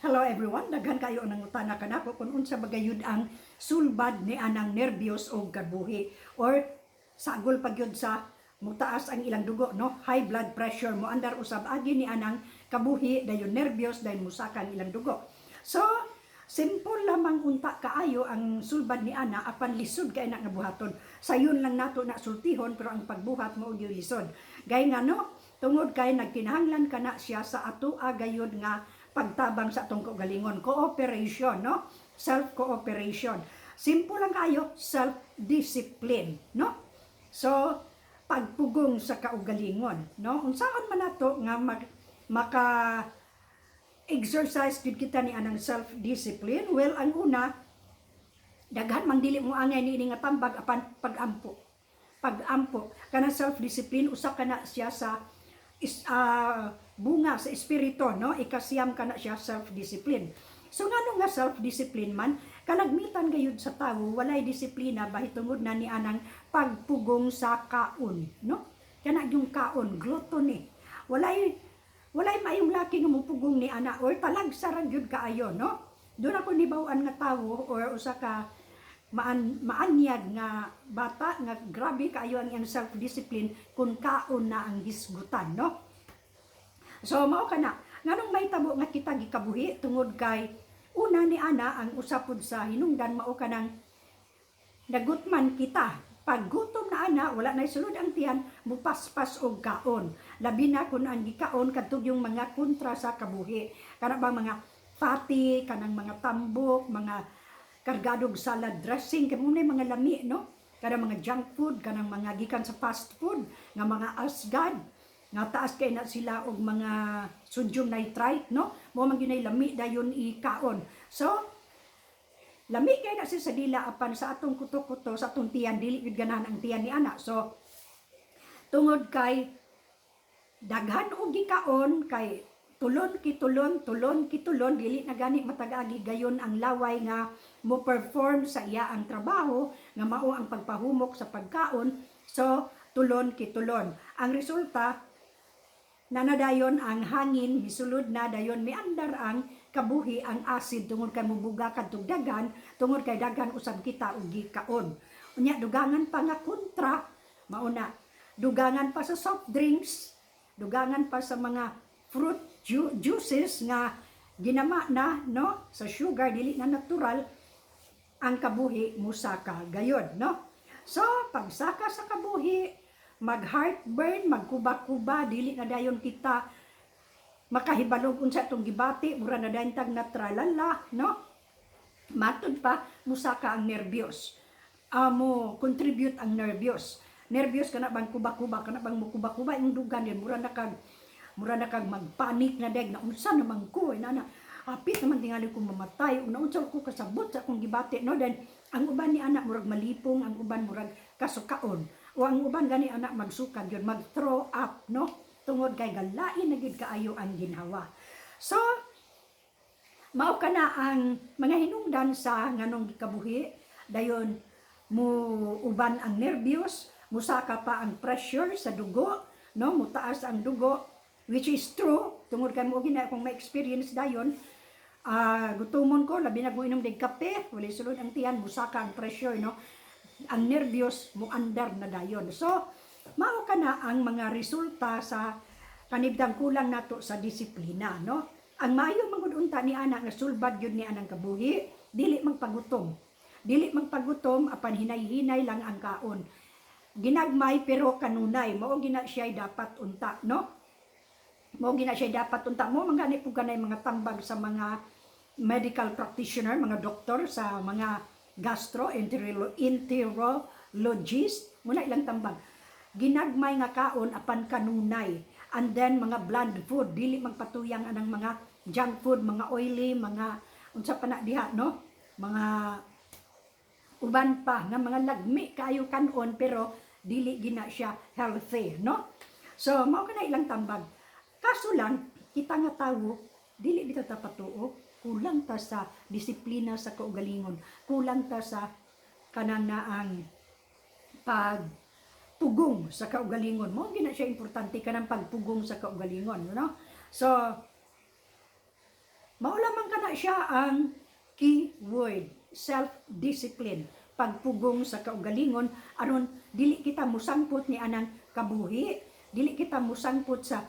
Hello everyone, daghan kayo ang nangutana kanako kung unsa ba gayud ang sulbad ni anang nervyos o kabuhi or sagol pa gyud sa mutaas ang ilang dugo, no, high blood pressure, mo andar usab agi ni anang kabuhi, dayon nervyos, dayon musaka ang ilang dugo. So simple lamang unta kaayo ang sulbad ni ana, apan lisod kay na nga buhaton. Sayon lang nato na sultihon, pero ang pagbuhat mao gyud lisod. Gay ngano? Tungod kay nagkinahanglan kana siya sa atoa gayud nga pagtabang sa atong kaugalingon, cooperation, no, self cooperation. Simple lang kayo, self discipline, no? So pagpugong sa kaugalingon, no? Unsaon man nato nga maka exercise gid kita ni anang self discipline? Well, ang una, daghan mang dili mo angay niini nga tambag, apan pagampo. Pagampo kanang self discipline, usa kana siya sa bunga sa espiritu, no? Ikasiyam kana siya, self discipline. So ngano nga self discipline man? Kalagmitan gayud sa tawo walay disiplina bahitungod na ni anang pagpugong sa kaon, no? Kana yung kaon, gluttony. Walay maayong laki nga mupugong ni ana or talagsa ra gyud kaayo, no? Doon ako nibaw-an nga tawo or usa ka maanyag nga bata nga grabe kaayo ang iyang self-discipline kung kaon na ang hisgutan, no? So mao kana, nganong may tabo nga kita gikabuhi? Tungod kay una ni ana, ang usapod sa hinungdan mao kanang nagutman kita. Pag gutom na ana, wala na sulod ang tiyan, mupaspas og kaon. Labi na kung ang gikaon kadtong yung mga kontra sa kabuhi. Kana ba mga fatty, kanang mga tambok, mga kargadog salad dressing, kay mo na mga lami, no? Kanang mga junk food, kanang mga gikan sa fast food, nga mga asgad, nga taas kay na sila og mga sodium nitrite, no? Mo man gyud lami dayon ikaon. So, lami kay na siya sa dila, apan sa atong kuto-kuto, sa atong tiyan, dili gyud ganahan ang tiyan ni ana. So tungod kay daghan og gikaon, kay tulon kitulon, tulon kitulon, dili na gani matag-agi gayon ang laway nga mo perform sa iya ang trabaho nga mao ang pagpahumok sa pagkaon. So tulon kitulon, ang resulta nanadayon ang hangin, misulod na dayon, miandar ang kabuhi, ang acid, tungod kay mubuga kadtong daghan, tungod kay daghan usab kita og gikaon. Unya dugangan pa nga kontra, mauna dugangan pa sa soft drinks, dugangan pa sa mga fruit juices nga ginama na, no, sa sugar, dili na natural ang kabuhi, musaka gayon, no? So pagsaka sa kabuhi, mag heartburn, magkuba-kuba, dili na dayon kita makahibalog unsa itong gibati, mura na dayon tag natralala, no? Matud pa, musaka ang nervyos. Amo contribute ang nervyos. Nervyos kana bang kuba-kuba, kana bang mukuba-kuba yung dugan din, mura na kag magpanik na deg na unsa naman ko inana, apit naman tingali ko mamatay, una unsa ko kasabot sa akong gibati, no? Then ang uban ni anak murag malipong, ang uban murag kasukaon, o ang uban gani anak magsukad yun, mag throw up, no, tungod kay galain na gyud kaayo ang ginhawa. So mao kana ang mga hinungdan sa nganong gikabuhi, dayon mo uban ang nervyos, musaka pa ang pressure sa dugo, no, mutaas ang dugo, which is true tungod kay mo gina akong ma-experience dayon. Gutomon ko, labi na kung inom dig kape, wala sulod ang tiyan, musaka ang pressure, no? Ang nervyos mo andar na dayon. So mao kana ang mga resulta sa kanibdang kulang nato sa disiplina, no? Ang maayo man gud unta ni ana nga sulbad gyud ni anang kabuhi, dili magpagutom. Dili magpagutom, apan hinay-hinay lang ang kaon. Ginagmay pero kanunay, mao gina siya dapat unta, no? Mao gina siya dapat unta mo man gani pud kanay mga tambag sa mga medical practitioner, mga doktor, sa mga gastroenterologist, muna ilang tambag. Ginagmay nga kaon apan kanunay. And then mga bland food, dili magpatuyang anang mga junk food, mga oily, mga unsa pa na diha, no? Mga uban pa nga mga lagmi kaayo kanon pero dili gina siya healthy, no? So mao kana ilang tambag. Kaso lang kita nga tawo dili bitaw ta patuo, kulang ta sa disiplina sa kaugalingon, kulang ta sa kanang naang pag pugong sa kaugalingon. Mo gina siya importante kanang pagpugong sa kaugalingon, no? So Mao lamang kana siya ang key word, self-discipline, pagpugong sa kaugalingon aron dili kita musangpot ni anang kabuhi, dili kita musangpot sa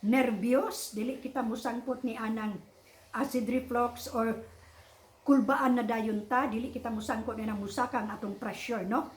nervyos, dili kita musangpot ni anang acid reflux or kulbaan na dayon ta, dili kita musangpot ni anang musaka ang atong pressure, no?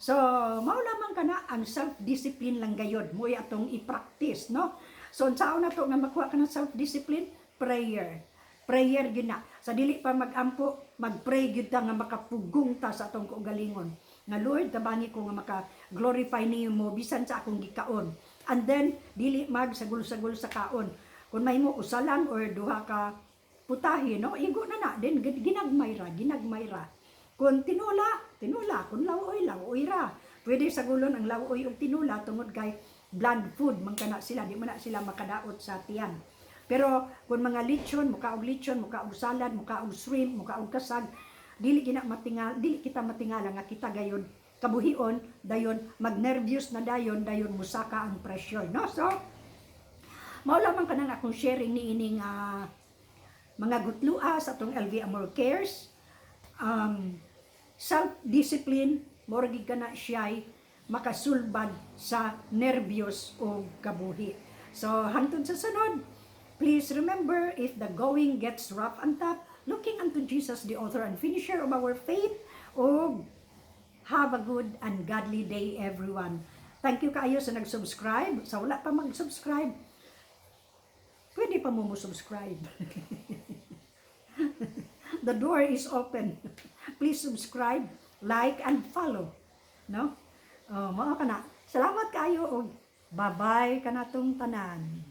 So, mao lamang kana ang self-discipline lang gayod mo atong i-practice, no? So, unsaon na to nga makuha ka ng self-discipline? Prayer. Prayer gyud na. Sa dili pa magampo, mag-pray gyud ta nga makapugong ta sa atong kaugalingon. Nga Lord, tabangi ko nga maka-glorify nimo bisan sa akong gikaon. And then dili magsagol-sagol sa kaon. Kung mahimo usa lang or duha ka putahe, no? Igo na na din ginagmay ra, ginagmay ra. Kung tinula, tinula. Kung lawoy, lawoy ra. Pwede sagulon ang lawoy ug tinula tungod kay bland food man kana sila, di man na sila makadaot sa tiyan. Pero kung mga lechon, muka og lechon, muka og salad, muka og shrimp, muka og kasag, dili gina matingal, dili kita matingala nga kita gayon kabuhion, dayon magnervyos na dayon, dayon musaka ang pressure, no? So, mao lamang kanang akong sharing ni ining mga gutlua sa atong LV Amor Cares. Self-discipline, mao gid kana siya'y makasulbad sa nervyos o kabuhi. So, hangtod sa sunod, please remember, if the going gets rough and tough, looking unto Jesus, the author and finisher of our faith, o have a good and godly day, everyone. Thank you kaayo sa nag-subscribe. Sa wala pa mag-subscribe, pwede pa mo mo-subscribe. The door is open. Please subscribe, like, and follow. No? Oh, mao kana. Salamat kaayo og bye-bye kanatong tanan.